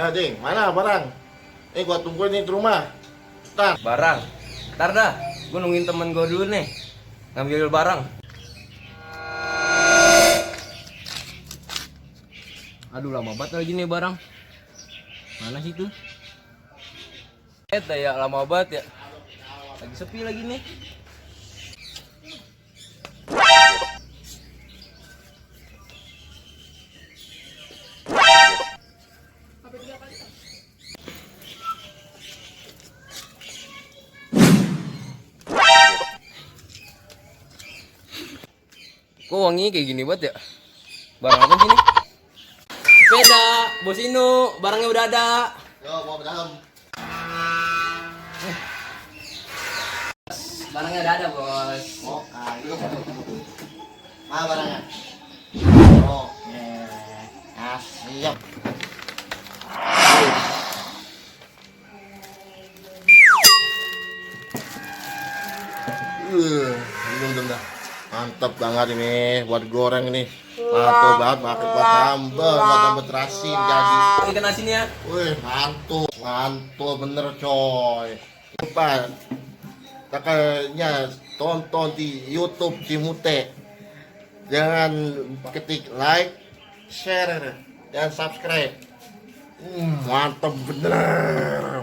Ayo Ding, mana barang? Gua tungguin nih di rumah. Ntar. Barang. Ntar dah, gue nungguin temen gue dulu nih. Ngambil barang. Aduh lama banget lagi nih barang. Mana sih tuh? Ya lama banget ya. Lagi sepi lagi nih. Kok wanginya kayak gini banget ya? Barang apa sih ini? Sepeda, Bos Inu, barangnya udah ada. Yo, bawa ke dalam. Barangnya udah ada, Bos. Oh, ayo. Mana barangnya? Oke. Ah, siap. Belum dah. Mantap banget ini buat goreng ini. Mantap banget pakai buat sambal terasi jadi. Ikan asinnya. Wih, mantul bener coy. Lupa, kakaknya tonton di YouTube Cimute. Jangan ketik like, share, dan subscribe. Mantap bener.